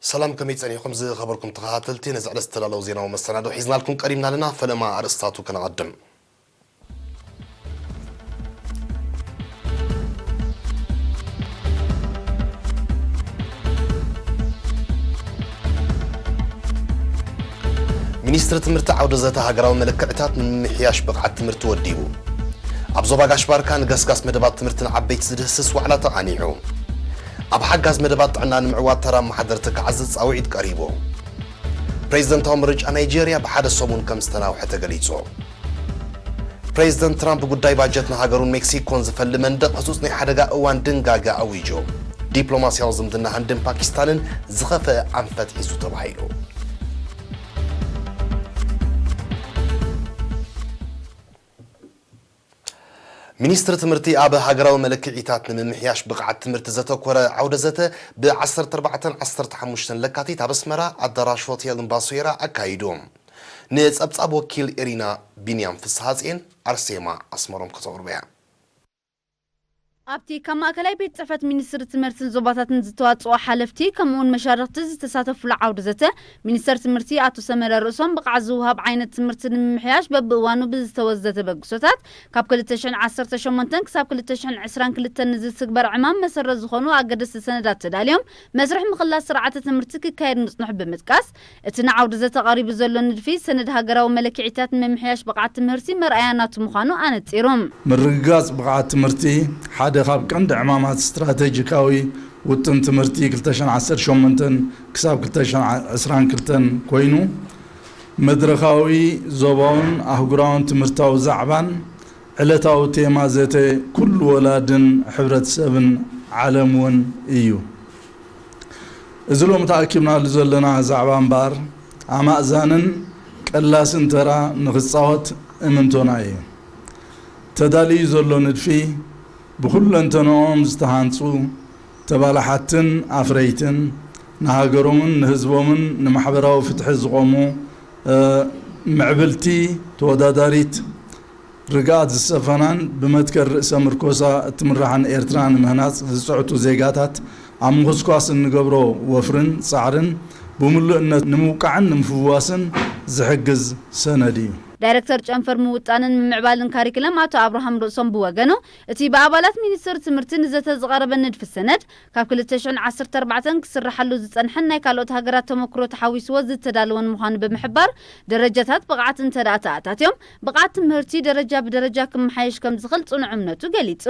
ሰላም፣ ከመይ ጸኒሕኩም ዝኸበርኩም ተኸታተልቲ? ነዚ ዕለት ዝተዳለዉ ዜናዊ መሰናዶ ሒዝናልኩም ቀሪብና ኣለና። ፈለማ ኣርእስታቱ ከነቐድም። ሚኒስትሪ ትምህርቲ ዓውደ ዘተ ሃገራዊ መለክዕታት ንምምሕያሽ ብቕዓት ትምህርቲ ወዲቡ። ኣብ ዞባ ጋሽ ባርካ ንገስጋስ መደባት ትምህርቲ ንዓበይቲ ዝድህስስ ዋዕላ ተቓኒዑ። ኣብ ሓጋዝ መደባት ጥዕና ንምዕዋት ተራ ኣመሓደርቲ ክዓዝዝ ጻውዒት ቀሪቡ። ፕሬዝደንታዊ ምርጫ ናይጄርያ ብሓደ ሰሙን ከም ዝተናውሐ ተገሊጹ። ፕሬዝደንት ትራምፕ ጉዳይ ባጀት ንሃገሩን ሜክሲኮን ዝፈሊ መንደቕ ህጹጽ ናይ ሓደጋ እዋን ድንጋገ ኣዊጁ። ዲፕሎማስያዊ ዝምድና ህንድን ፓኪስታንን ዝኸፍአ ኣንፈት ሒዙ ተባሂሉ። ሚኒስትሪ ትምህርቲ ኣብ ሃገራዊ መለክዒታት ንምምሕያሽ ብቕዓት ትምህርቲ ዘተኮረ ዓውደ ዘተ ብ ዓሰርተ ኣርባዕተን ዓሰርተ ሓሙሽተን ለካቲት ኣብ ኣስመራ ኣዳራሽ ሆቴል እምባሶይራ ኣካይዱ። ንጸብጻብ ወኪል ኤሪና ቢንያም ፍስሃጽየን ኣርሴማ ኣስመሮም ከተቕርቦ እያ። ኣብቲ ካብ ማእከላይ ቤት ጽሕፈት ሚኒስትሪ ትምህርትን ዞባታትን ዝተዋጽኦ ሓለፍቲ ከምኡውን መሻርኽቲ ዝተሳተፉሉ ዓውደ ዘተ፣ ሚኒስተር ትምህርቲ ኣቶ ሰመረ ርእሶም ብቕዓት ዝወሃብ ዓይነት ትምህርቲ ንምምሕያሽ በብእዋኑ ብዝተወዘተ በግሶታት ካብ ክልተ ሽሕን ዓሰርተ ሸሞንተን ክሳብ ክልተ ሽሕን ዕስራን ክልተን ንዝትግበር ዕማም መሰረት ዝኾኑ ኣገደስቲ ሰነዳት ተዳልዮም መስርሕ ምኽላስ ስርዓተ ትምህርቲ ክካየድ ምጽንሑ ብምጥቃስ፣ እቲ ንዓውዲ ዘተ ቀሪቡ ዘሎ ንድፊ ሰነድ ሃገራዊ መለክዒታት ንምምሕያሽ ብቕዓት ትምህርቲ መርኣያ ናቱ ምዃኑ ኣነጺሩ። ምርግጋጽ ብቕዓት ትምህርቲ ሓደ ካብ ቀንዲ ዕማማት ስትራተጂካዊ ውጥን ትምህርቲ ክልተ ሽሕን ዓሰርተ ሸሞንተን ክሳብ ክልተ ሽሕን ዕስራን ክልተን ኮይኑ፣ መድረኻዊ ዞባውን ኣህጉራውን ትምህርታዊ ዛዕባን ዕለታዊ ቴማ ዘተ ኩሉ ወላድን ሕብረተሰብን ዓለም እውን እዩ። እዚ ሎሚ ተኣኪብናሉ ዘለና ዛዕባ እምበኣር፣ ኣማእዛንን ቀላስን ተራ ንኽጻወት እምንቶና እዩ። ተዳልዩ ዘሎ ንድፊ፣ ብኹለንተንኦም ዝተሃንጹ፣ ተባላሓትን ኣፍረይትን፣ ንሃገሮምን ንህዝቦምን ንማሕበራዊ ፍትሒ ዝቖሙ፣ እ፣ ምዕብልቲ፣ ተወዳዳሪት፣ ርግኣት ዝሰፈናን ብመትከል ርእሰ ምርኮሳ እትምራሕን ኤርትራ ንምህናጽ ዝጽዕቱ ዜጋታት ኣብ ምኹስኳስ እንገብሮ ወፍርን ጻዕርን ብምሉእነት ንምውቃዕን ንምፍዋስን ዝሕግዝ ሰነድ እዩ። ዳይረክተር ጨንፈር ምውጣንን ምምዕባልን ካሪክለም ኣቶ ኣብርሃም ርእሶም ብወገኑ፣ እቲ ብኣባላት ሚኒስትሪ ትምህርቲ ንዘተ ዝቐረበ ንድፊ ሰነድ፣ ካብ ክልተ ሽሕን ዓሰርተ ኣርባዕተን ክስርሓሉ ዝጸንሐን ናይ ካልኦት ሃገራት ተመክሮ ተሓዊስዎ ዝተዳለወን ምዃኑ ብምሕባር፣ ደረጃታት ብቕዓት እንተ ደኣ ተኣታትዮም፣ ብቕዓት ትምህርቲ ደረጃ ብደረጃ ክመሓየሽ ከም ዝኽእል ጽኑዕ እምነቱ ገሊጹ።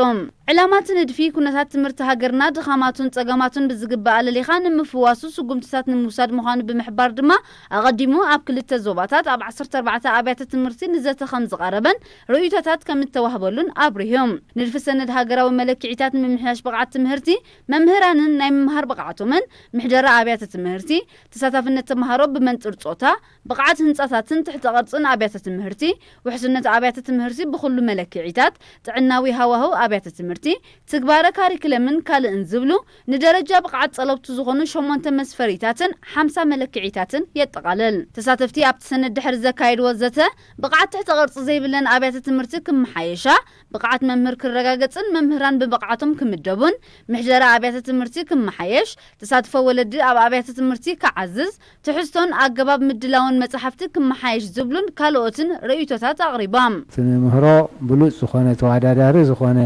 ዕላማ እቲ ንድፊ፣ ኩነታት ትምህርቲ ሃገርና ድኻማቱን ጸገማቱን ብዝግባእ ኣለሊኻ ንምፍዋሱ ስጉምትታት ንምውሳድ ምዃኑ ብምሕባር ድማ፣ ኣቐዲሙ ኣብ ክልተ ዞባታት ኣብ ዓሰርተ ኣርባዕተ ኣብያተ ትምህርቲ ንዘተ ከም ዝቐረበን ርእይቶታት ከም እተዋህበሉን ኣብሪሁ። ንድፊ ሰነድ ሃገራዊ መለክዒታት ንምምሕያሽ ብቕዓት ትምህርቲ፣ መምህራንን ናይ ምምሃር ብቕዓቶምን፣ ምሕደራ ኣብያተ ትምህርቲ፣ ተሳታፍነት ተምሃሮ ብመንጽር ጾታ፣ ብቕዓት ህንጻታትን ትሕተ ቅርጽን ኣብያተ ትምህርቲ፣ ውሕስነት ኣብያተ ትምህርቲ ብኹሉ መለክዒታት፣ ጥዕናዊ ሃዋህው ኣብያተ ትምህርቲ፣ ትግባረ ካሪክለምን ካልእን ዝብሉ ንደረጃ ብቕዓት ጸለብቱ ዝኾኑ ሸሞንተ መስፈሪታትን ሓምሳ መለክዒታትን የጠቓልል። ተሳተፍቲ ኣብቲ ሰነድ ድሕሪ ዘካየድዎ ዘተ፣ ብቕዓት ትሕተ ቅርጺ ዘይብለን ኣብያተ ትምህርቲ ክመሓየሻ፣ ብቕዓት መምህር ክረጋገጽን መምህራን ብብቕዓቶም ክምደቡን፣ ምሕደራ ኣብያተ ትምህርቲ ክመሓየሽ፣ ተሳትፎ ወለዲ ኣብ ኣብያተ ትምህርቲ ክዓዝዝ፣ ትሕዝቶን ኣገባብ ምድላውን መጻሕፍቲ ክመሓየሽ ዝብሉን ካልኦትን ርእይቶታት ኣቕሪቦም። እቲ ንምህሮ ብሉጽ ዝኾነ፣ ተወዳዳሪ ዝኾነ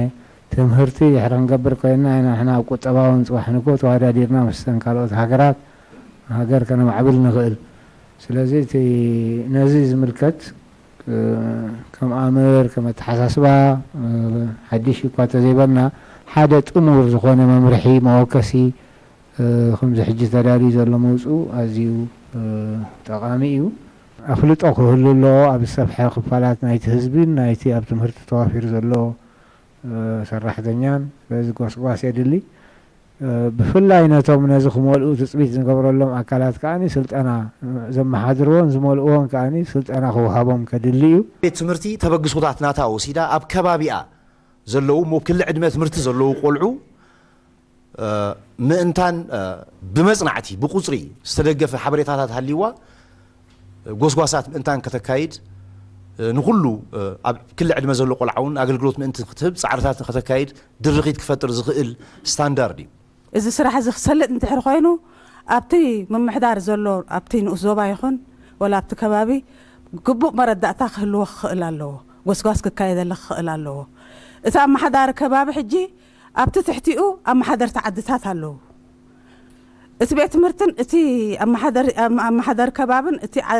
ትምህርቲ ድሕሪ ክንገብር ኮይንና ኢና፣ ንሕና ኣብ ቁጠባውን ጽባሕ ንግሆ ተወዳዲርና ምስተን ካልኦት ሃገራት፣ ሃገር ከነማዕብል ንኽእል። ስለዚ እቲ ነዚ ዝምልከት፣ እ፣ ከም ኣምር፣ ከም ኣተሓሳስባ፣ እ፣ ሓድሽ እኳ ተዘይበልና፣ ሓደ ጥሙር ዝኾነ መምርሒ፣ መወከሲ፣ እ፣ ከምዚ ሕጂ ተዳልዩ ዘሎ መውጽኡ ኣዝዩ፣ እ፣ ጠቓሚ እዩ። ኣፍልጦ ክህሉ ኣለዎ ኣብ ዝሰፍሐ ክፋላት ናይቲ ህዝቢን ናይቲ ኣብ ትምህርቲ ተዋፊሩ ዘሎ፣ እ፣ ሰራሕተኛን። ስለዚ ጎስጓስ የድሊ። እ፣ ብፍላይ ነቶም ነዚ ክመልኡ ትጽቢት ዝገብረሎም ኣካላት ከኣ ስልጠና፣ እ፣ ዘመሓድርዎን ዝመልእዎን ከኣ ስልጠና ክወሃቦም ከድሊ እዩ። ቤት ትምህርቲ ተበግሶታት ናታ ወሲዳ ኣብ ከባቢኣ ዘለዉ፣ ሞ-፣ ክሊ ዕድመ ትምህርቲ ዘለዉ ቆልዑ፣ እ፣ ምእንታን፣ እ፣ ብመጽናዕቲ፣ ብቁጽሪ ዝተደገፈ ሓበሬታታት ሃልይዋ፣ ጎስጓሳት ምእንታን ከተካይድ፣ እ፣ ንኹሉ፣ እ፣ ኣብ ክሊ ዕድመ ዘሎ ቆልዓ እውን ኣገልግሎት ምእንቲ ክትህብ ጻዕርታት ንከተካይድ ድርኺት ክፈጥር ዝኽእል ስታንዳርድ እዩ። እዚ ስራሕ እዚ ክሰልጥ እንድሕር ኮይኑ፣ ኣብቲ ምምሕዳር ዘሎ ኣብቲ ንኡስ ዞባ ይኹን ወላ ኣብቲ ከባቢ ግቡእ መረዳእታ ክህልዎ ክኽእል ኣለዎ። ጎስጓስ ክካየደለ ክኽእል ኣለዎ። እቲ ኣመሓዳሪ ከባቢ ሕጂ ኣብቲ ትሕቲኡ ኣመሓደርቲ ዓድታት ኣለዉ። እቲ ቤት ትምህርትን እቲ ኣመሓደሪ ኣም- ኣመሓደሪ ከባብን እቲ ዓ-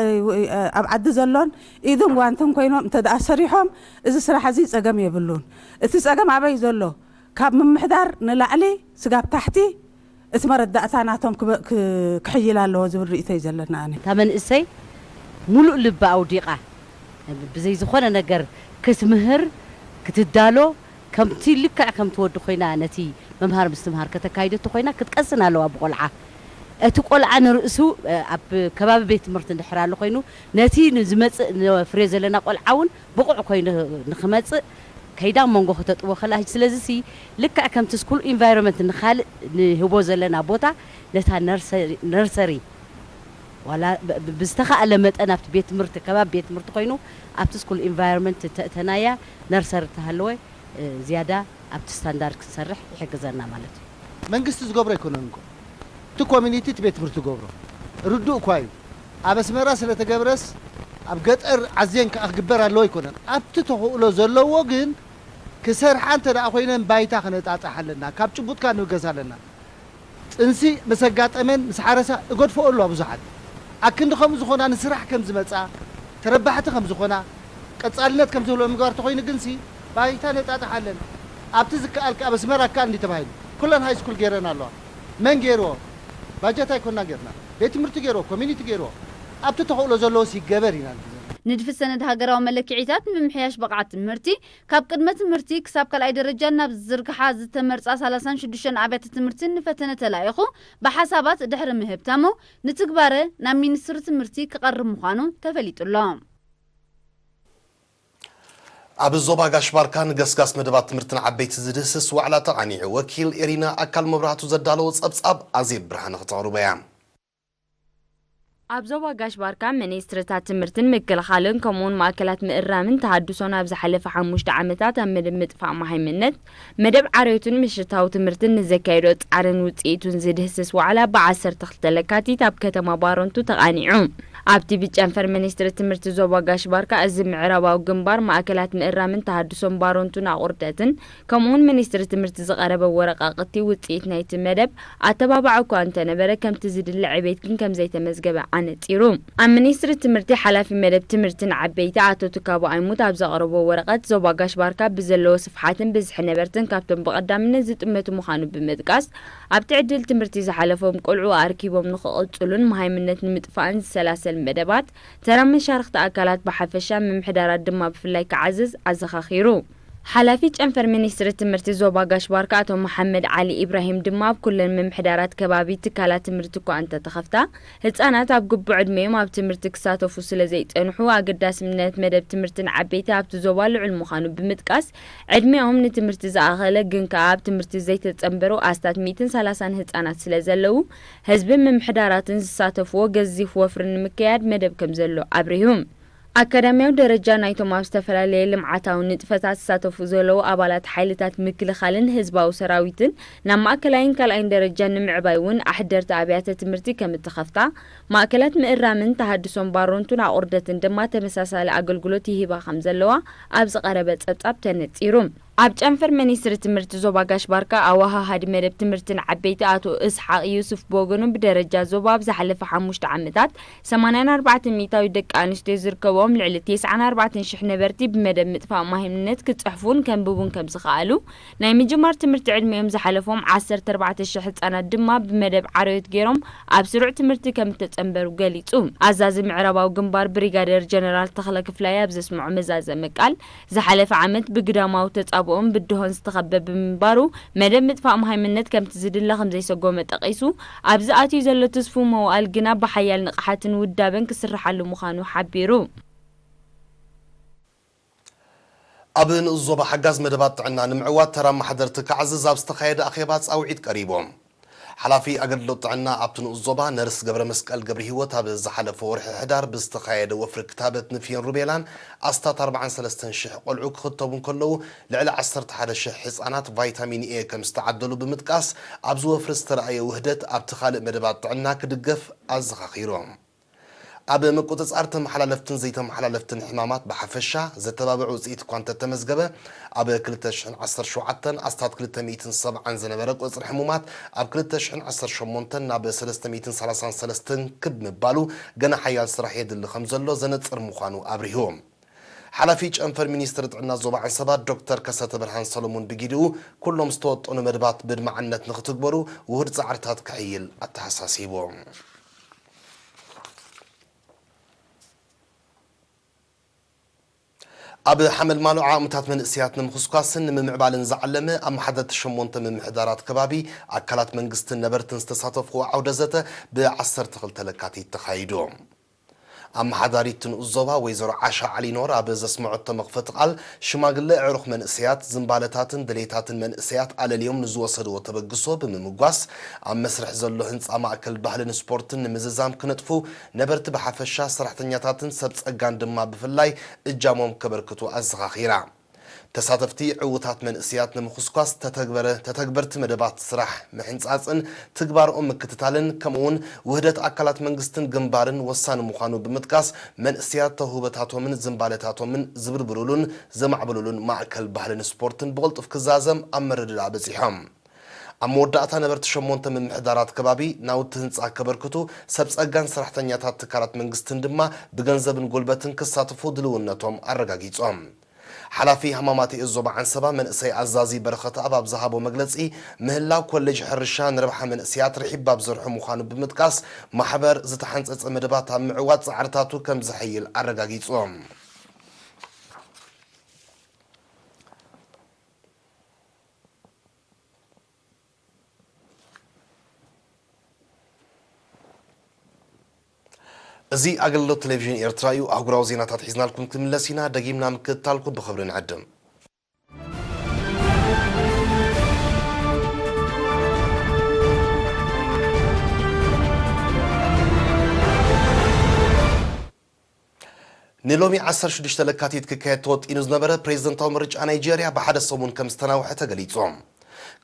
ኣብ ዓዲ ዘሎን ኢድን ጓንትን ኮይኖም እንተ ደኣ ሰሪሖም እዚ ስራሕ እዚ ጸገም የብሉን። እቲ ጸገም ኣበይ ዘሎ? ካብ ምምሕዳር ንላዕሊ ስጋብ ታሕቲ እቲ መረዳእታ ናቶም ክበ- ክ- ክሕይል ኣለዎ ዝብል ርእይቶ እዩ ዘለና። ኣነ እታ መንእሰይ ሙሉእ ልቢ ኣውዲቓ ብዘይ ዝኾነ ነገር ክትምህር ክትዳሎ ከምቲ ልክዕ ከምቲ ወዲ ኮይና ነቲ ምምሃር ምስትምሃር ከተካይዶ እንተኮይና ክትቀስን ኣለዋ ብቆልዓ። እቲ ቆልዓ ንርእሱ ኣብ ከባቢ ቤት ትምህርቲ እንድሕር ኣሎ ኮይኑ ነቲ ንዝመጽእ ነፍርዮ ዘለና ቆልዓ እውን ብቑዕ ኮይኑ ንክመጽእ ከይዳ ኣብ መንጎ ከተጥዎ ከላ ስለዚ ሲ ልክዕ ከምቲ ስኩል ኢንቫይሮንመንት ንካልእ ንህቦ ዘለና ቦታ ነታ ነርሰሪ ዋላ ብዝተኻእለ መጠን ኣብቲ ቤት ትምህርቲ ከባቢ ቤት ትምህርቲ ኮይኑ ኣብቲ ስኩል ኢንቫይሮንመንት ተእተናያ ነርሰሪ ተሃለወ ዝያዳ ኣብቲ ስታንዳርድ ክንሰርሕ ይሕግዘና ማለት እዩ። መንግስቲ ዝገብሮ ኣይኮነን እኮ እቲ ኮሚኒቲ እቲ ቤት ትምህርቲ ዝገብሮ ርዱእ እኳ እዩ። ኣብ ኣስመራ ስለተገብረስ ኣብ ገጠር ዓዝየን ከዓ ክግበር ኣለዎ ኣይኮነን። ኣብቲ ተኽእሎ ዘለዎ ግን ክሰርሓ እንተ ደኣ ኮይነን ባይታ ክነጣጥሕ ኣለና። ካብ ጭቡጥካ ንብገስ ኣለና። ጥንሲ ምስ ኣጋጠመን ምስ ሓረሳ እገድፈኦ ኣለዋ ብዙሓት ኣክንዲ ከምኡ ዝኾና ንስራሕ ከም ዝመጻ ተረባሕቲ ከም ዝኾና ቀጻልነት ከም ዝህልዎ ምግባር ተኾይኑ ግንሲ ባይታ ነጣጥሕ ኣለን። ኣብቲ ዝከኣል ከኣ በስመራ ይከኣል እንዲ ተባሂሉ ኩለን ሃይስኩል ገይረን ኣለዋ። መን ገይርዎ? ባጀት ኣይኮና ገይርና፣ ቤት ትምህርቲ ገይርዎ፣ ኮሚኒቲ ገይርዎ። ኣብቲ ተኽእሎ ዘለዎስ ይገበር ኢና ንብል ዘለና። ንድፊ ሰነድ ሃገራዊ መለክዒታት ንምምሕያሽ ብቕዓት ትምህርቲ ካብ ቅድመ ትምህርቲ ክሳብ ካልኣይ ደረጃ ናብ ዝዝርግሓ ዝተመርጻ ሰላሳን ሽዱሽተን ኣብያተ ትምህርቲ ንፈተነ ተላኢኹ ብሓሳባት ድሕሪ ምህብታሙ ንትግባረ ናብ ሚኒስትሪ ትምህርቲ ክቐርብ ምዃኑ ተፈሊጡ ኣሎ። ኣብ ዞባ ጋሽ ባርካ ንገስጋስ መደባት ትምህርትን ዓበይቲ ዝድህስስ ዋዕላ ተቓኒዑ። ወኪል ኤሪና ኣካል መብራህቱ ዘዳለዎ ጸብጻብ ኣዜብ ብርሃነ ክተቕርቦ እያ። ኣብ ዞባ ጋሽ ባርካ ሚኒስትርታት ትምህርትን ምክልኻልን ከምኡውን ማእከላት ምእራምን ተሃድሶን ኣብ ዝሓለፈ ሓሙሽተ ዓመታት ኣብ መደብ ምጥፋእ መሃይምነት፣ መደብ ዓርዮትን ምሽታዊ ትምህርትን ንዘካየዶ ጻዕርን ውጽኢቱን ዝድህስስ ዋዕላ ብዓሰርተ ክልተ ለካቲት ኣብ ከተማ ባረንቱ ተቓኒዑ። ኣብቲ ብጨንፈር ሚኒስትሪ ትምህርቲ ዞባ ጋሽ ባርካ እዚ ምዕራባዊ ግንባር ማእከላት ምእራምን ተሃድሶን ባረንቱን ኣቑርደትን ከምኡውን ሚኒስትሪ ትምህርቲ ዝቐረበ ወረቓቕቲ ውጽኢት ናይቲ መደብ ኣተባባዒ እኳ እንተነበረ ከምቲ ዝድለ ዕቤት ግን ከምዘይተመዝገበ ኣነጺሩ። ኣብ ሚኒስትሪ ትምህርቲ ሓላፊ መደብ ትምህርትን ዓበይቲ ኣቶ ትካቦ ኣይሙት ኣብ ዘቕረቦ ወረቐት ዞባ ጋሽ ባርካ ብዘለዎ ስፍሓትን ብዝሒ ነበርትን ካብቶም ብቐዳምነት ዝጥመቱ ምዃኑ ብምጥቃስ ኣብቲ ዕድል ትምህርቲ ዝሓለፎም ቆልዑ ኣርኪቦም ንኽቕጽሉን መሃይምነት ንምጥፋእን ዝሰላሰል መደባት ተራ መሻርኽቲ ኣካላት ብሓፈሻ ምምሕዳራት ድማ ብፍላይ ክዓዝዝ ኣዘኻኺሩ። ሓላፊ ጨንፈር ሚኒስትሪ ትምህርቲ ዞባ ጋሽ ባርካ ኣቶ መሓመድ ዓሊ ኢብራሂም ድማ ኣብ ኩለን ምምሕዳራት ከባቢ ትካላት ትምህርቲ እኳ እንተተኸፍታ ህፃናት ኣብ ግቡእ ዕድሚኦም ኣብ ትምህርቲ ክሳተፉ ስለዘይፀንሑ ኣገዳስነት መደብ ትምህርትን ዓበይቲ ኣብቲ ዞባ ልዑል ምዃኑ ብምጥቃስ ዕድሚኦም ንትምህርቲ ዝኣኸለ ግን ከኣ ኣብ ትምህርቲ ዘይተፀንበሩ ኣስታት ሚእትን ሰላሳን ህፃናት ስለዘለዉ ህዝብን ምምሕዳራትን ዝሳተፍዎ ገዚፍ ወፍሪ ንምክያድ መደብ ከምዘሎ ኣብሪሁ። ኣካዳሚያዊ ደረጃ ናይቶም ኣብ ዝተፈላለየ ልምዓታዊ ንጥፈታት ዝሳተፉ ዘለዉ ኣባላት ሓይልታት ምክልኻልን ህዝባዊ ሰራዊትን ናብ ማእከላይን ካልኣይን ደረጃ ንምዕባይ እውን ኣሕደርቲ ኣብያተ ትምህርቲ ከምእተኸፍታ፣ ማእከላት ምእራምን ተሃድሶን ባሮንቱን ኣቑርደትን ድማ ተመሳሳሊ ኣገልግሎት ይህባ ከምዘለዋ ኣብ ዝቐረበ ጸብጻብ ተነጺሩ። ኣብ ጨንፈር ሚኒስትሪ ትምህርቲ ዞባ ጋሽ ባርካ ኣወሃሃዲ መደብ ትምህርትን ዓበይቲ ኣቶ እስሓቕ ዩሱፍ ብወገኑ ብደረጃ ዞባ ኣብ ዝሓለፈ ሓሙሽተ ዓመታት ሰማንያን ኣርባዕተን ሚእታዊት ደቂ ኣንስትዮ ዝርከብኦም ልዕሊ ተስዓን ኣርባዕተን ሽሕ ነበርቲ ብመደብ ምጥፋእ ማሂምነት ክጽሕፉን ከንብቡን ከምዝኸኣሉ ናይ ምጅማር ትምህርቲ ዕድሚኦም ዝሓለፎም ዓሰርተ ኣርባዕተ ሽሕ ህጻናት ድማ ብመደብ ዓረዮት ገይሮም ኣብ ስሩዕ ትምህርቲ ከምእተጸንበሩ ገሊጹ። ኣዛዚ ምዕራባዊ ግንባር ብሪጋደር ጀነራል ተኽለ ክፍላይ ኣብ ዘስምዖ መዛዘሚ ቃል ዝሓለፈ ዓመት ብግዳማዊ ተጻብኦን ብድሆን ዝተኸበበ ብምንባሩ መደብ ምጥፋእ መሃይምነት ከምቲ ዝድለ ከምዘይሰጎመ ጠቒሱ ኣብዚ ኣትዩ ዘሎ ትስፉው መዋእል ግና ብሓያል ንቕሓትን ውዳበን ክስርሓሉ ምዃኑ ሓቢሩ። ኣብ ንኡስ ዞባ ሓጋዝ መደባት ጥዕና ንምዕዋት ተራ ኣመሓደርቲ ክዓዝዝ ኣብ ዝተኻየደ ኣኼባ ጻውዒት ቀሪቡ። ሓላፊ ኣገልግሎት ጥዕና ኣብቲ ንኡስ ዞባ ነርስ ገብረ መስቀል ገብረ ህይወት ኣብ ዝሓለፈ ወርሒ ሕዳር ብዝተኻየደ ወፍሪ ክታበት ንፍዮን ሩቤላን ኣስታት ኣርባዓን ሰለስተን ሽሕ ቆልዑ ክኽተቡ እንከለዉ፣ ልዕሊ ዓሰርተ ሓደ ሽሕ ህጻናት ቫይታሚን ኤ ከም ዝተዓደሉ ብምጥቃስ፣ ኣብዚ ወፍሪ ዝተረኣየ ውህደት ኣብቲ ካልእ መደባት ጥዕና ክድገፍ ኣዘኻኺሩ። ኣብ ምቁጽጻር ተመሓላለፍትን ዘይተመሓላለፍትን ሕማማት ብሓፈሻ ዘተባብዕ ውጽኢት እኳ እንተተመዝገበ፣ ኣብ ክልተ ሽሕን ዓሰርተ ሸውዓተን ኣስታት ክልተ ሚእትን ሰብዓን ዝነበረ ቁጽሪ ሕሙማት ኣብ ክልተ ሽሕን ዓሰርተ ሸሞንተን ናብ ሰለስተ ሚእትን ሰላሳን ሰለስተን ክብ ምባሉ፣ ገና ሓያል ስራሕ የድሊ ከም ዘሎ ዘነጽር ምዃኑ ኣብሪሁ። ሓላፊ ጨንፈር ሚኒስትሪ ጥዕና ዞባ ዓንሰባ ዶክተር ከሰተ ብርሃን ሰሎሞን ብጊዲኡ፣ ኩሎም ዝተወጠኑ መደባት ብድማዕነት ንክትግበሩ ውሁድ ጻዕርታት ክሕይል ኣተሓሳሲቡ። ኣብ ሓመልማሎ ዓቕምታት መንእሰያት ንምኹስኳስን ንምምዕባልን ዝዓለመ ኣመሓደርቲ ሸሞንተ ምምሕዳራት ከባቢ፣ ኣካላት መንግስትን ነበርትን ዝተሳተፍዎ ዓውደ ዘተ ብ ዓሰርተ ክልተ ለካቲት ተኻይዱ። ኣመሓዳሪት ንኡስ ዞባ ወይዘሮ ዓሻ ዓሊኖር ኣብ ዘስመዐቶ መኽፈቲ ቃል፣ ሽማግለ ኣዕሩኽ መንእሰያት ዝንባለታትን ድሌታትን መንእሰያት ኣለልዮም ንዝወሰድዎ ተበግሶ ብምምጓስ፣ ኣብ መስርሕ ዘሎ ህንጻ ማእከል ባህልን ስፖርትን ንምዝዛም ክነጥፉ፣ ነበርቲ ብሓፈሻ ሰራሕተኛታትን ሰብ ጸጋን ድማ ብፍላይ እጃሞም ከበርክቱ ኣዘኻኺራ። ተሳተፍቲ ዕዉታት መንእሰያት ንምኹስኳስ ተተግበረ-፣ ተተግበርቲ መደባት ስራሕ ምሕንጻጽን ትግባርኦም ምክትታልን ከምኡውን ውህደት ኣካላት መንግስትን ግንባርን ወሳኒ ምዃኑ ብምጥቃስ፣ መንእሰያት ተውህቦታቶምን ዝንባለታቶምን ዝብርብሩሉን ዘማዕብሉሉን ማእከል ባህልን ስፖርትን ብቕልጡፍ ክዛዘም ኣብ ምርድዳእ በጺሖም። ኣብ መወዳእታ ነበርቲ ሸሞንተ ምምሕዳራት ከባቢ ናውቲ ህንጻ ከበርክቱ፣ ሰብ ጸጋን ሰራሕተኛታት ትካላት መንግስትን ድማ ብገንዘብን ጉልበትን ክሳተፉ ድልውነቶም ኣረጋጊጾም። ሓላፊ ሃማማተ እዝ ዞባ ዓንሰባ መንእሰይ ኣዛዚ በረኸት ኣብ ኣብ ዝሃቦ መግለጺ፣ ምህላው ኮሌጅ ሕርሻ ንረብሓ መንእሰያት ርሒብ ኣብ ዘርሑ ምዃኑ ብምጥቃስ፣ ማሕበር ዝተሓንጸጸ መደባት ኣብ ምዕዋት ጻዕርታቱ ከም ዘሐይል ኣረጋጊጹ። እዚ ኣገልግሎት ቴሌቪዥን ኤርትራ እዩ። ኣህጉራዊ ዜናታት ሒዝናልኩም ክንምለስ ኢና። ደጊምና ምክትታልኩም ብኽብሪ ንዕድም። ንሎሚ ዓሰርተ ሽዱሽተ ለካቲት ክካየድ ተወጢኑ ዝነበረ ፕሬዝደንታዊ ምርጫ ናይጄርያ ብሓደ ሰሙን ከም ዝተናውሐ ተገሊጹ።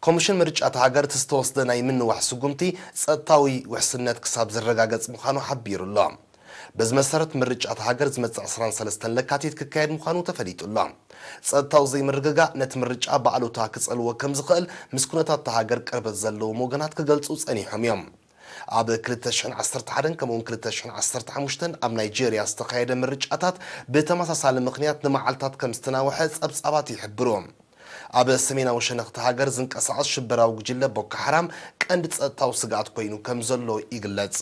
ኮሚሽን ምርጫ እታ ሃገር እቲ ዝተወስደ ናይ ምንዋሕ ስጉምቲ ጸጥታዊ ውሕስነት ክሳብ ዝረጋገጽ ምዃኑ ሓቢሩ ኣሎ። በዚ መሰረት ምርጫ እታ ሃገር ዝመጽእ ዕስራን ሰለስተን ለካቲት ክካየድ ምዃኑ ተፈሊጡ ኣሎ። ጸጥታዊ ዘይምርግጋእ ነቲ ምርጫ ብኣሉታ ክጸልዎ ከም ዝኽእል ምስ ኩነታት እታ ሃገር ቅርበት ዘለዎም ወገናት ክገልጹ ጸኒሖም እዮም። ኣብ ክልተ ሽሕን ዓሰርተ ሓደን ከምኡውን ክልተ ሽሕን ዓሰርተ ሓሙሽተን ኣብ ናይጄርያ ዝተኻየደ ምርጫታት ብተመሳሳሊ ምኽንያት ንመዓልታት ከም ዝተናውሐ ጸብጻባት ይሕብሩ። ኣብ ሰሜናዊ ሸነኽ እታ ሃገር ዝንቀሳቐስ ሽበራዊ ጉጅለ ቦኮ ሓራም ቀንዲ ጸጥታዊ ስግኣት ኮይኑ ከም ዘሎ ይግለጽ።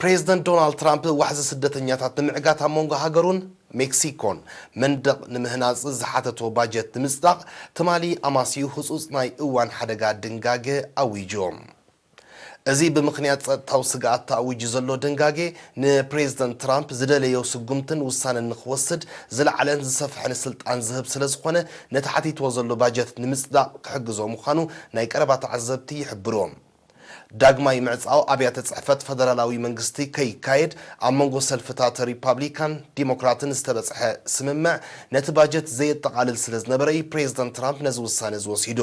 ፕሬዝደንት ዶናልድ ትራምፕ ዋሕዚ ስደተኛታት ንምዕጋት ኣብ መንጎ ሃገሩን ሜክሲኮን መንደቕ ንምህናጽ ዝሓተቶ ባጀት ንምጽዳቕ ትማሊ ኣማስዩ ህጹጽ ናይ እዋን ሓደጋ ድንጋገ ኣዊጁ። እዚ ብምኽንያት ጸጥታዊ ስግኣት ተኣዊጁ ዘሎ ድንጋጌ ንፕሬዝደንት ትራምፕ ዝደለዮ ስጉምትን ውሳነን ንኽወስድ ዝለዓለን ዝሰፍሐን ስልጣን ዝህብ ስለ ዝኾነ፣ ነቲ ሓቲትዎ ዘሎ ባጀት ንምጽዳቕ ክሕግዞ ምዃኑ ናይ ቀረባ ተዓዘብቲ ይሕብሩ። ዳግማይ ምዕጻው ኣብያተ ጽሕፈት ፈደራላዊ መንግስቲ ከይካየድ ኣብ መንጎ ሰልፍታት ሪፓብሊካን ዲሞክራትን ዝተበጽሐ ስምምዕ ነቲ ባጀት ዘየጠቓልል ስለ ዝነበረ እዩ ፕሬዝደንት ትራምፕ ነዚ ውሳነ እዚ ወሲዱ።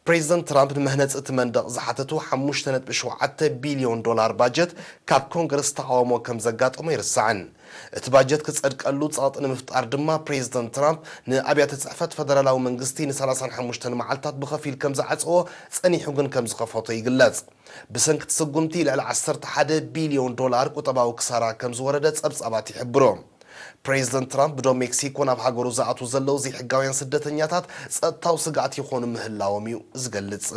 ፕሬዝደንት ትራምፕ ንመህነጺ እቲ መንደቕ ዝሓተቱ ሓሙሽተ ነጥቢ ሸውዓተ ቢልዮን ዶላር ባጀት ካብ ኮንግረስ ተቓውሞ ከም ዘጋጠሞ ኣይርሳዕን። እቲ ባጀት ክጸድቀሉ ጸቕጢ ንምፍጣር ድማ ፕሬዝደንት ትራምፕ ንኣብያተ ጽሕፈት ፈደራላዊ መንግስቲ ንሰላሳን ሓሙሽተን መዓልታት ብኸፊል ከም ዝዓጸዎ ጸኒሑ ግን ከም ዝኸፈቶ ይግለጽ። ብሰንኪ እቲ ስጉምቲ ልዕሊ ዓሰርተ ሓደ ቢልዮን ዶላር ቁጠባዊ ክሳራ ከም ዝወረደ ጸብጻባት ይሕብሩ። ፕሬዝደንት ትራምፕ ብዶብ ሜክሲኮ ናብ ሃገሩ ዝኣትዉ ዘለዉ ዘይሕጋውያን ስደተኛታት ጸጥታዊ ስግኣት ይኾኑ ምህላዎም እዩ ዝገልጽ።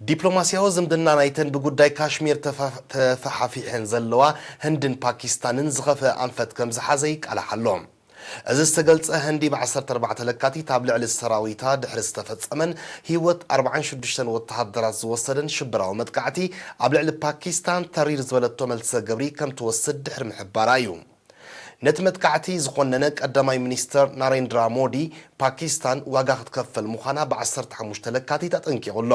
ዲፕሎማስያዊ ዝምድና ናይተን ብጉዳይ ካሽሚር ተፋ-፣ ተፈሓፊሐን ዘለዋ ህንድን ፓኪስታንን ዝኸፍአ ኣንፈት ከም ዝሓዘ ይቃላሕ ኣሎ። እዚ ዝተገልጸ ህንዲ ብ ዓሰርተ ኣርባዕተ ለካቲት ኣብ ልዕሊ ሰራዊታ ድሕሪ ዝተፈጸመን ህይወት ኣርባዓን ሽዱሽተን ወተሃደራት ዝወሰደን ሽበራዊ መጥቃዕቲ ኣብ ልዕሊ ፓኪስታን ተሪር ዝበለቶ መልሰ ግብሪ ከም ትወስድ ድሕሪ ምሕባራ እዩ። ነቲ መጥቃዕቲ ዝኾነነ ቀዳማይ ሚኒስተር ናሬንድራ ሞዲ፣ ፓኪስታን ዋጋ ክትከፈል ምዃና ብ ዓሰርተ ሓሙሽተ ለካቲት ኣጠንቂቑ ኣሎ።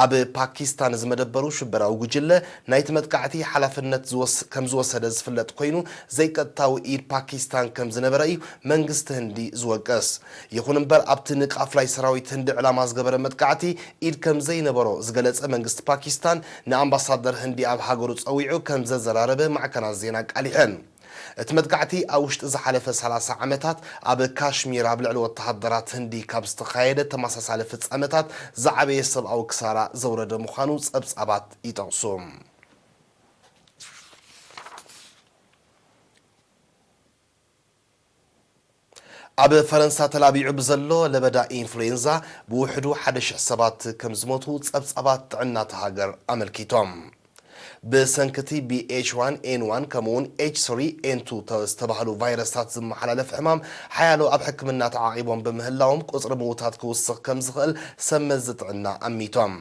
ኣብ ፓኪስታን ዝመደበሩ ሽበራዊ ጉጅለ ናይቲ መጥቃዕቲ ሓላፍነት ዝወስ-፣ ከም ዝወሰደ ዝፍለጥ ኮይኑ፣ ዘይቀጥታዊ ኢድ ፓኪስታን ከም ዝነበረ እዩ መንግስቲ ህንዲ ዝወቅስ። ይኹን እምበር፣ ኣብቲ ንቃፍላይ ሰራዊት ህንዲ ዕላማ ዝገበረ መጥቃዕቲ ኢድ ከም ዘይነበሮ ዝገለጸ መንግስቲ ፓኪስታን፣ ንኣምባሳደር ህንዲ ኣብ ሃገሩ ጸዊዑ ከም ዘዘራረበ ማዕከናት ዜና ኣቃሊሐን። እቲ መጥቃዕቲ ኣብ ውሽጢ ዝሓለፈ ሰላሳ ዓመታት ኣብ ካሽሚር ኣብ ልዕሊ ወተሃደራት ህንዲ ካብ ዝተኻየደ ተመሳሳሊ ፍጻመታት ዝዓበየ ሰብኣዊ ክሳራ ዘውረደ ምዃኑ ጸብጻባት ይጠቕሱ። ኣብ ፈረንሳ ተላቢዑ ብዘሎ ለበዳ ኢንፍሉዌንዛ ብውሕዱ ሓደ ሽሕ ሰባት ከም ዝሞቱ ጸብጻባት ጥዕና እታ ሃገር ኣመልኪቶም። ብሰንኪ እቲ ብ ኤች ዋን ኤን ዋን ከምኡውን ኤች ስሪ ኤን ቱ ተ-፣ ዝተባህሉ ቫይረሳት ዝመሓላለፍ ሕማም ሓያሎ ኣብ ሕክምና ተዓቒቦም ብምህላዎም ቁጽሪ ምዉታት ክውስኽ ከም ዝኽእል ሰብ መዚ ጥዕና ኣሚቶም።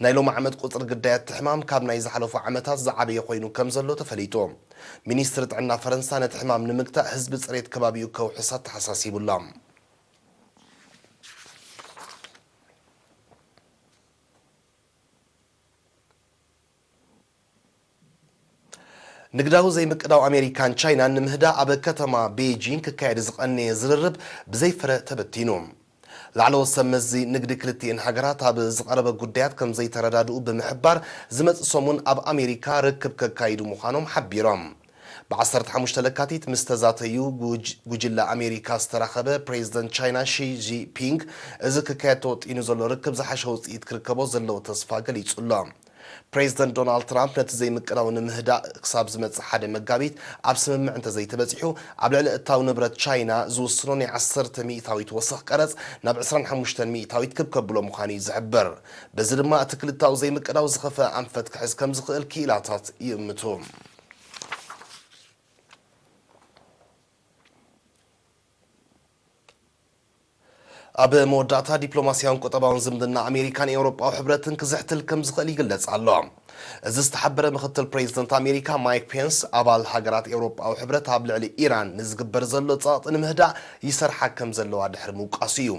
ናይ ሎሚ ዓመት ቁጽሪ ግዳያት እቲ ሕማም ካብ ናይ ዝሓለፉ ዓመታት ዝዓበየ ኮይኑ ከም ዘሎ ተፈሊጡ። ሚኒስትሪ ጥዕና ፈረንሳ ነቲ ሕማም ንምግታእ ህዝቢ ጽሬት ከባቢኡ ከውሕስ ኣተሓሳሲቡ ኣሎ። ንግዳዊ ዘይምቅዳው ኣሜሪካን ቻይናን ንምህዳእ ኣብ ከተማ ቤጂንግ ክካየድ ዝቐነየ ዝርርብ ብዘይፍረ ተበቲኑ። ላዕለዎት ሰብ መዚ ንግዲ ክልቲኤን ሃገራት ኣብ ዝቐረበ ጉዳያት ከም ዘይተረዳድኡ ብምሕባር፣ ዝመጽእ ሰሙን ኣብ ኣሜሪካ ርክብ ከካይዱ ምዃኖም ሓቢሮም። ብ ዓሰርተ ሓሙሽተ ለካቲት ምስ ተዛተዩ ጉጅ-፣ ጉጅለ ኣሜሪካ ዝተራኸበ ፕሬዚደንት ቻይና ሺ ጂንፒንግ፣ እዚ ክካየድ ተወጢኑ ዘሎ ርክብ ዝሓሸ ውጽኢት ክርከቦ ዘለዎ ተስፋ ገሊጹ ኣሎ። ፕሬዚደንት ዶናልድ ትራምፕ ነቲ ዘይምቅዳው ንምህዳእ ክሳብ ዝመጽእ ሓደ መጋቢት ኣብ ስምምዕ እንተዘይተበጺሑ፣ ኣብ ልዕሊ እታው ንብረት ቻይና ዝውስኖ ናይ ዓሰርተ ሚእታዊት ወሰኽ ቀረጽ ናብ ዕስራን ሓሙሽተን ሚእታዊት ክብ ከብሎ ምዃኑ እዩ ዝሕብር። በዚ ድማ እቲ ክልታው ዘይምቅዳው ዝኸፍአ ኣንፈት ክሕዝ ከም ዝኽእል ክኢላታት ይእምቱ። ኣብ መወዳእታ፣ ዲፕሎማስያውን ቁጠባውን ዝምድና ኣሜሪካን ኤውሮጳዊ ሕብረትን ክዝሕትል ከም ዝኽእል ይግለጽ ኣሎ። እዚ ዝተሓበረ፣ ምኽትል ፕሬዚደንት ኣሜሪካ ማይክ ፔንስ፣ ኣባል ሃገራት ኤውሮጳዊ ሕብረት ኣብ ልዕሊ ኢራን ንዝግበር ዘሎ ጸቕጢ ንምህዳእ ይሰርሓ ከም ዘለዋ ድሕሪ ምውቃሱ እዩ።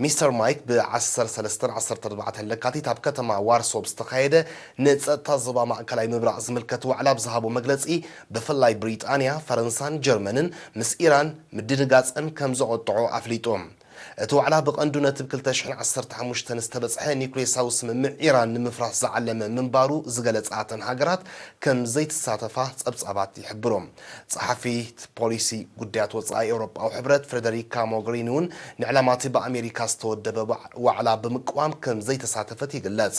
ሚስተር ማይክ ብ ዓሰርተ ሰለስተን ዓሰርተ ኣርባዕተን ለካቲት ኣብ ከተማ ዋርሶ ብዝተኻየደ ንጸጥታ ዞባ ማእከላይ ምብራቕ ዝምልከት ዋዕላ ብዝሃቦ መግለጺ፣ ብፍላይ ብሪጣንያ፣ ፈረንሳን ጀርመንን ምስ ኢራን ምድንጋጸን ከም ዘቖጥዖ ኣፍሊጡ። እቲ ዋዕላ ብቐንዱ ነቲ ብ ክልተ ሽሕን ዓሰርተ ሓሙሽተን ዝተበጽሐ ኒውክሌሳዊ ስምምዕ ኢራን ንምፍራስ ዝዓለመ ምንባሩ ዝገለጻ እተን ሃገራት ከም ዘይትሳተፋ ጸብጻባት ይሕብሩ። ጸሓፊት ፖሊሲ ጉዳያት ወጻኢ ኤውሮጳዊ ሕብረት ፍሬደሪካ ሞገሪኒ እውን ንዕላማ እቲ ብኣሜሪካ ዝተወደበ ዋዕ-፣ ዋዕላ ብምቅዋም ከም ዘይተሳተፈት ይግለጽ።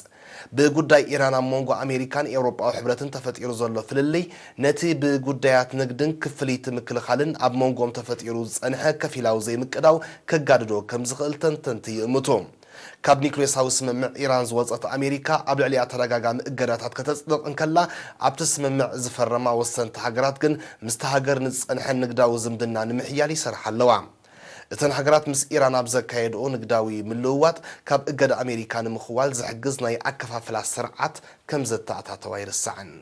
ብጉዳይ ኢራን ኣብ መንጎ ኣሜሪካን ኤውሮጳዊ ሕብረትን ተፈጢሩ ዘሎ ፍልልይ፣ ነቲ ብጉዳያት ንግድን ክፍሊት ምክልኻልን ኣብ መንጎኦም ተፈጢሩ ዝጸንሐ ከፊላዊ ዘይምቅዳው ከጋድዶ ከም ዝኽእል ተንተንቲ ይእምቱ። ካብ ኒውክሌሳዊ ስምምዕ ኢራን ዝወጸት ኣሜሪካ፣ ኣብ ልዕሊኣ ተደጋጋሚ እገዳታት ከተጽድቕ እንከላ፣ ኣብቲ ስምምዕ ዝፈረማ ወሰንቲ ሃገራት ግን ምስቲ ሃገር ንዝጸንሐ ንግዳዊ ዝምድና ንምሕያል ይሰርሓ ኣለዋ። እተን ሃገራት ምስ ኢራን ኣብ ዘካየድኦ ንግዳዊ ምልውዋጥ፣ ካብ እገዳ ኣሜሪካ ንምኽዋል ዝሕግዝ ናይ ኣከፋፍላ ስርዓት ከም ዘተኣታተዋ ኣይርሳዕን።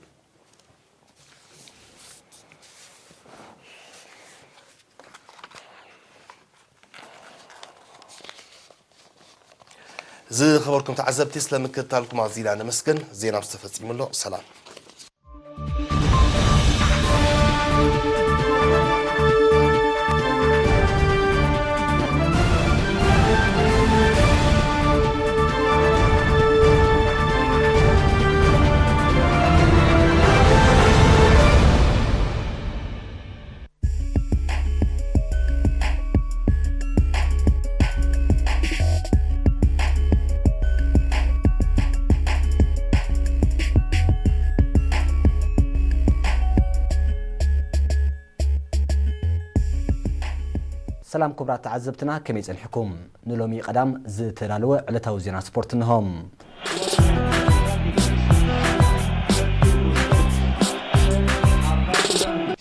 ዝኸበርኩም ተዓዘብቲ፣ ስለ ምክትታልኩም ኣዚና ነመስግን። ዜና ምስ ተፈጺሙ ኣሎ። ሰላም። ሰላም ክቡራት ተዓዘብትና፣ ከመይ ጸኒሕኩም? ንሎሚ ቀዳም ዝተዳለወ ዕለታዊ ዜና ስፖርት እንሆ።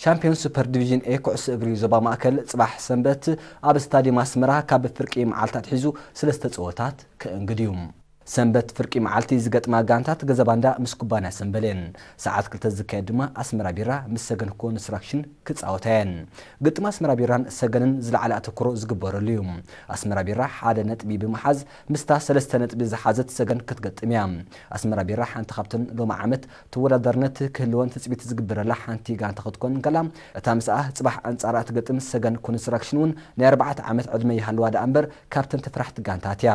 ሻምፒዮን ሱፐር ዲቪዥን ኤ ኩዕሶ እግሪ ዞባ ማእከል ጽባሕ ሰንበት ኣብ ስታዲየም ኣስመራ ካብ ፍርቂ መዓልቲ ኣትሒዙ ሰለስተ ጸወታት ክእንግድ እዩ። ሰንበት ፍርቂ መዓልቲ ዝገጥማ ጋንታት ገዘባንዳ ምስ ኩባንያ ሰምበል እየን። ሰዓት ክልተ ዝካየድ ድማ ኣስመራ ቢራ ምስ ሰገን ኮንስትራክሽን ክጻወታ እየን። ግጥም ኣስመራ ቢራን ሰገንን ዝለዓለ ኣተኩሮ ዝግበረሉ እዩ። ኣስመራ ቢራ ሓደ ነጥቢ ብምሓዝ ምስታ ሰለስተ ነጥቢ ዝሓዘት ሰገን ክትገጥም እያ። ኣስመራ ቢራ ሓንቲ ካብተን ሎሚ ዓመት ተወዳዳርነት ክህልወን ትጽቢት ዝግበረላ ሓንቲ ጋንታ ክትኮን እንከላ፣ እታ ምስኣ ጽባሕ ኣንጻራ እትገጥም ሰገን ኮንስትራክሽን እውን ናይ ኣርባዕተ ዓመት ዕድመ ይሃልዋ ደኣ እምበር ካብተን ተፈራሕቲ ጋንታት እያ።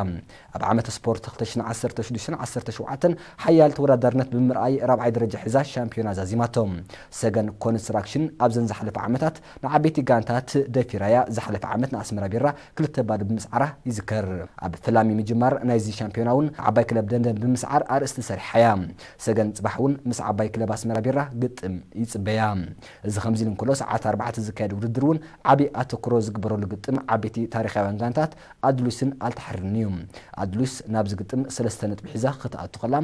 ኣብ ዓመተ ስፖርት ክልተ ሽሕን ዓሰርተ ሽዱሽተን ዓሰርተ ሸውዓተን ሓያል ተወዳዳርነት ብምርኣይ ራብዓይ ደረጃ ሒዛ ሻምፒዮና ዛዚማቶ። ሰገን ኮንስትራክሽን ኣብዘን ዝሓለፈ ዓመታት ንዓበይቲ ጋንታት ደፊራ እያ። ዝሓለፈ ዓመት ንኣስመራ ቢራ ክልተ ባዶ ብምስዓራ ይዝከር። ኣብ ፈላሚ ምጅማር ናይዚ ሻምፒዮና እውን ዓባይ ክለብ ደንደን ብምስዓር ኣርእስቲ ሰሪሓ እያ። ሰገን ጽባሕ እውን ምስ ዓባይ ክለብ ኣስመራ ቢራ ግጥም ይጽበያ። እዚ ከምዚ ኢሉ እንከሎ፣ ሰዓት ኣርባዕተ ዝካየድ ውድድር እውን ዓቢ ኣተኩሮ ዝግበረሉ ግጥም ዓበይቲ ታሪኻውያን ጋንታት ኣድሉስን ኣልታሕርን እዩ። ኣድሉስ ናብዚ ግጥም ሰለስተ ነጥቢ ሒዛ ክትኣቱ ከላ፣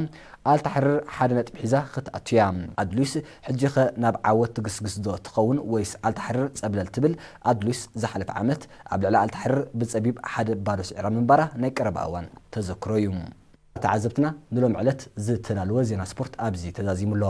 ኣልታሕርር ሓደ ነጥቢ ሒዛ ክትኣቱ እያ። ኣድሉስ ሕጂኸ ናብ ዓወት ትግስግስ ዶ ትኸውን ወይስ ኣልታሕርር ጸብለል ትብል? ኣድሉስ ዝሓለፈ ዓመት ኣብ ልዕሊ ኣልታሕርር ብጸቢብ ሓደ ባዶ ስዒራ ምንባራ ናይ ቀረባ እዋን ተዘክሮ እዩ። ተዓዘብትና፣ ንሎም ዕለት ዝተዳለወ ዜና ስፖርት ኣብዚ ተዛዚሙ ኣሎ።